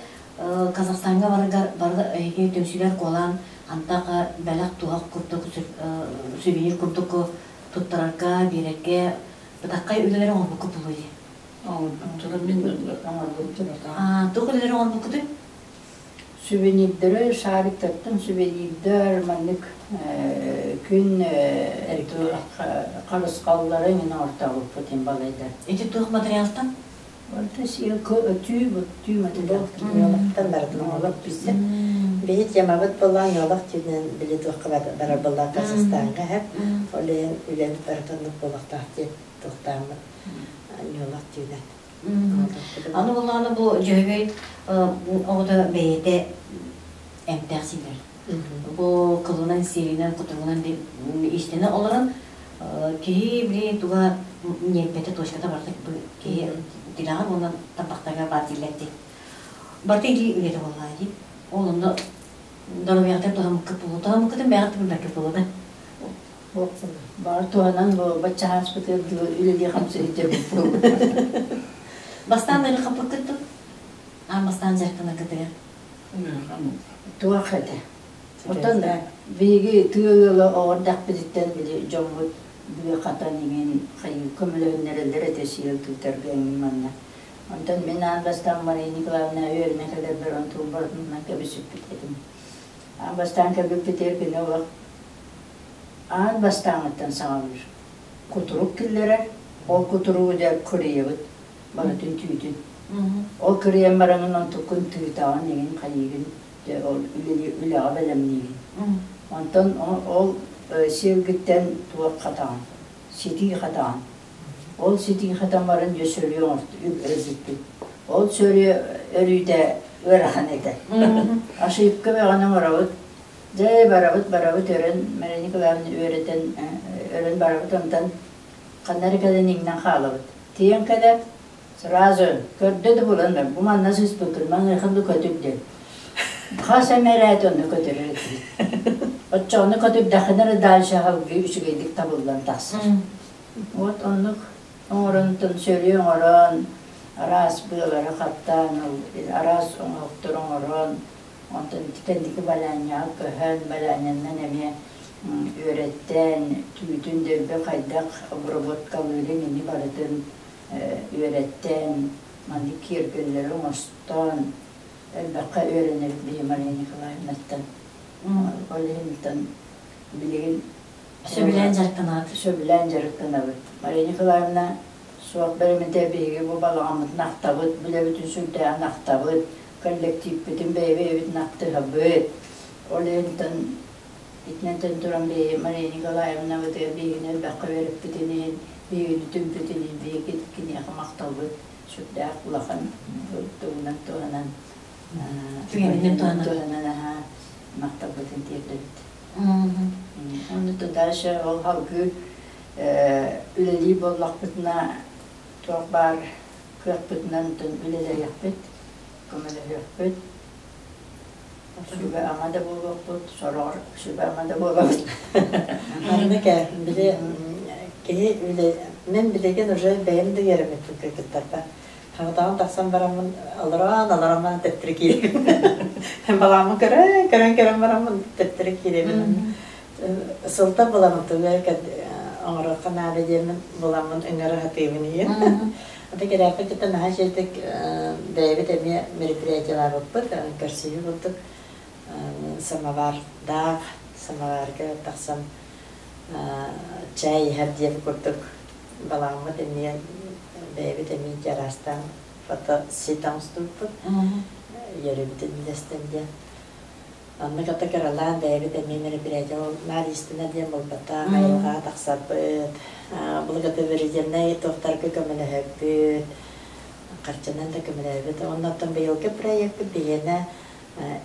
Казахстаҥҥа бараргар бары эһиги түмсүүлэр куолаан антах бэлэх-туһах курдук сувенир курдук туттарарга, биэрэргэ бытаххай үлэлэри оҥорбуккут буолуо дии. Оҥорбуттара мин оҥорбуттара. Туох үлэлэри оҥорбуккутуй? Сувенирдары шариктартан сувенирдар маннык күн харысхаллары мин оҥортообуппут балайда. Ити туох материалтан? Түү түү материалтан. Ньуолахтан барытын оҥолох билсэ. Биһи темабыт буоллаан ньуолах түүнэн били туохха барар буоллаан Казахстаҥҥа һэп. Ол иһин үлэбит барыта оннук буолуохтаах диэн туохтааммыт ньуолах түүнэн. Аны буоллаҕына бу Дьөһөгөй оҕото бэйэтэ эмтээх сиилэр. Бу кылынан, сиэлинэн, кутуругунан иистэнэ олорон киһи били туга ньиэрбэтэ точката барыта киһи тилэҕэр уонна тарбахтарыгар баар дииллэр дии. Барыта илии үлэтэ буоллаҕа дии. Ол онно доруобуйаҕытыгар туһаммыккыт буолуо. Туһаммыккытын бэйэҕит билбэккит буолуо да. Баар туһанан бу баччаһааспытыгар үлэлии хамсыы сылдьабыт Бастаан ыарахаппыккыт дуу? Аан бастаан дьарыктанаргытыгар? Туох этэ? Оттон биһиги тыа ыала оҕордахпытыттан били дьоммут Быа хатан иҥин хайыы көмөлөһүннэрэллэр этэ сиэл тыытарга эҥин манна. Онтон мин аан бастаан Мария Николаевна үөрэнэ кэлэрбэр онтун барытынан кэбисиппит этим. Аан бастаан кэлбиппитигэр кини олох аан бастааҥыттан саҕалыыр. Кутурук киллэрэр, ол кутуругу дьэ кырыйабыт, барытын түүтүн. Ол кырыйан бараҥын онтуккун тыытаҕын, иҥин хайыыгын, дьэ ол үлэҕэ бэлэмниигин. Онтон ол сиэлгиттэн туох хатаҕын, ситии хатаҕын. Ол ситии хатан баран дьэ сөрүө өлбүппүт. Ол сөрүө өрүүтэ ыарахан этэ. Ошибка бөҕөнү оҥоробут. Дьэ барабыт барабыт өрөн Мария Николаевна үөрэтэн өрөн барабыт онтон ханна эрэ кэлэн иҥнэн хаалабыт. Тиийэн кэлээт сразу көрдө да булан бу манна сыспыккын маныахан да көтүр диэн. Хас эмэ эрээт онно көтөрөр этибит. Оччоҕуна көтүрдэххинэ эрэ дальше аһылгыы үчүгэйдик табыллан тахсар. Вот оннук оҥорон сөрүө оҥорон араас быалары хаттаан араас оҥоһуктары оҥорон онтон кэнники балаанньаҕа көһөн балаанньаннан эмиэ үөрэттэн түүтүн дөлбө хайдах обработкалыырын ини барытын үөрэттэн маннык киэргэллэри оҥостон элбэххэ үөрэнэбит биһи Мария Николаевнаттан ол иһин билигин Сөбүлээн дьарыктанабыт. Сөбүлээн дьарыктанабыт. Мария Николаевна суох бэримитэ биһиги бу балаҕаммытын ахтабыт, билэбитин сүрдээҕин ахтабыт, коллективпитин бэйэ-бэйэбитин ахтыһабыт. Ол иһинтэн итинэн туран биһиги Мария Николаевнабытыгар биһигини элбэххэ үөрэппитин иһин, биһигини түмпүтүн иһин биһиги киниэхэ махталбыт сүрдээх улахан тугунан туһанан Түгэнинэн туһанан. Туһанан аһаа махталбытын тиэрдэбит. Онно дальше ол салгыы үлэлии буоллахпытына туох баар кыахпытынан үлэлэһиэхпит, көмөлөһүөхпүт. Сүбэ-ама да буолуохпут, сороҕор сүбэ-ама да буолабыт. Маннык били киһи үлэ мен билигин уже бэйэм да үөрэммиппин кыргыттарга Хаҕытаҕын тахсан бараммын олорон олорон баран төттөрү киирэбин. Балааммын көрөн көрөн көрөн бараммын төттөрү киирэбин. Сылта буламмын тугу оҥоруохха наада диэммин буламмын ыҥыра сатыыбын ийэм. Ата кэлээппит кытта наһаа үчүгэйдик бэйэбит эмиэ мероприятиелаабыппыт көрсүһүү курдук самовардаах самоварга тахсан чай иһэр диэн курдук балаҕаммыт эмиэ бэйэбит эмиэ дьараастаан фотосет оҥостубуппут үөрүүбүтүн үллэстэн диэн онно кытта кыралаан бэйэбит эмиэ мероприятие наар истинэ диэн буолбатах айылҕаҕа тахсарбыт благотворительнай туохтарга көмөлөһөбүт харчынан да көмөлөһөбүт оннуттан быйылгы проекпыт биһиэнэ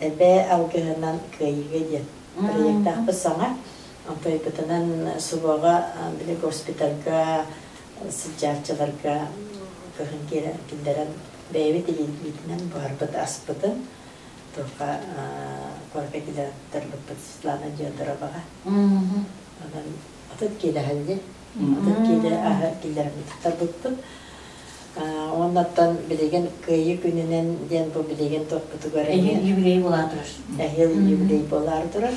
эбээ алгыһынан кыайыыга диэн проектаахпыт саҥа Онтойбутунан СВО-ҕа били госпитальга сылдьааччыларга кыһын киллэрэн бэйэбит илиибитинэн буһарбыт аспытын туохха куоракка киллэрэн туттарбыппыт Светлана Диодороваҕа. Онон 30 киилэ аһы 30 киилэ аһы киллэрэн туттарбыппыт. Уоннаттан билигин Кыайыы күнүнэн диэн бу билигин туохпутугар Эһиил юбилей буолаары турар. Эһиил юбилей буолаары турар.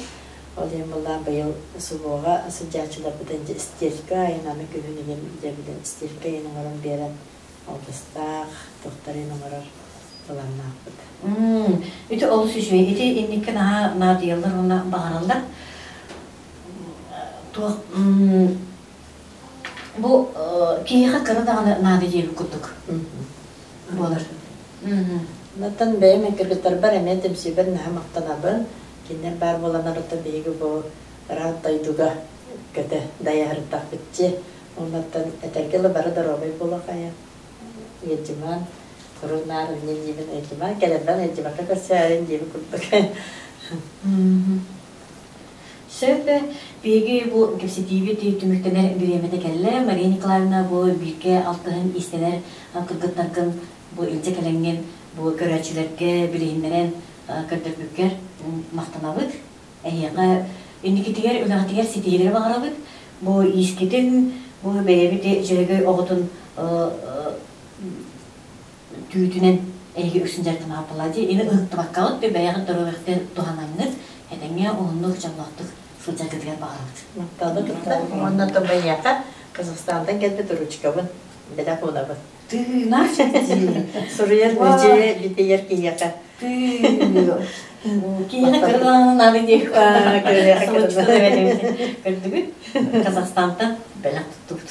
Ол иһин буоллаан быйыл СВО-ҕа сылдьааччыларбытын стелька айан аны күһүн иһин дьэ билэн стелька иһин оҥорон биэрэн алгыстаах туохтарын оҥорор былааннаахпыт. Ити олус үчүгэй. Ити инникки наһаа наадыйаллар уонна баҕараллар. Туох бу киһиэхэ кыра даҕаны наада диэбит курдук буолар. Онтон бэйэм кыргыттарбар эмиэ түмсүүбэр наһаа махтанабын. Кинилэр баар буолан арыта биһиги бу ыраах дойдуга көтө дайаһыртахпытчы. Оннуттан этэргэ дылы бары доруобай буолуохайа. Ыалдьымаан, курун-наар иннин диибин ыалдьымаан, кэлэрбэн ыалдьыбакка көрсөөрүн диэбит курдук. Сөп, биһиги бу кэпсэтиибит түмүктэнэр бириэмэтэ кэллэ. Мария Николаевна бу бииргэ алтыһан иистэнэр кыргыттаргын бу илдьэ кэлэҥҥин бу көрөөччүлэргэ билиһиннэрэн көрдөрбүккэр махтанабыт. Эһиэхэ инникитигэр үлэҕитигэр ситиһиилэри баҕарабыт. Бу иискитин, бу бэйэбит дьөһөгөй оҕотун түүтүнэн эһиги үксүн дьарыктанааппалаа дии. Ини ыһыктыбаккаҕыт, бэйэҕит доруобуйаҕытын туһанаҥҥыт, этэҥҥэ уһуннук, дьоллоохтук. сылдьаргытыгар баҕарабыт. Махталлы кытта. Уонна Тобайяха Казахстантан кэлбит ручкабын бэлэх уунабын. Тыынар Суруйар бичиэ битийэр киһиэхэ. Киһиэхэ кырылаанын наада дии. Көрдүгүт? Казахстантан бэлэх туттубут.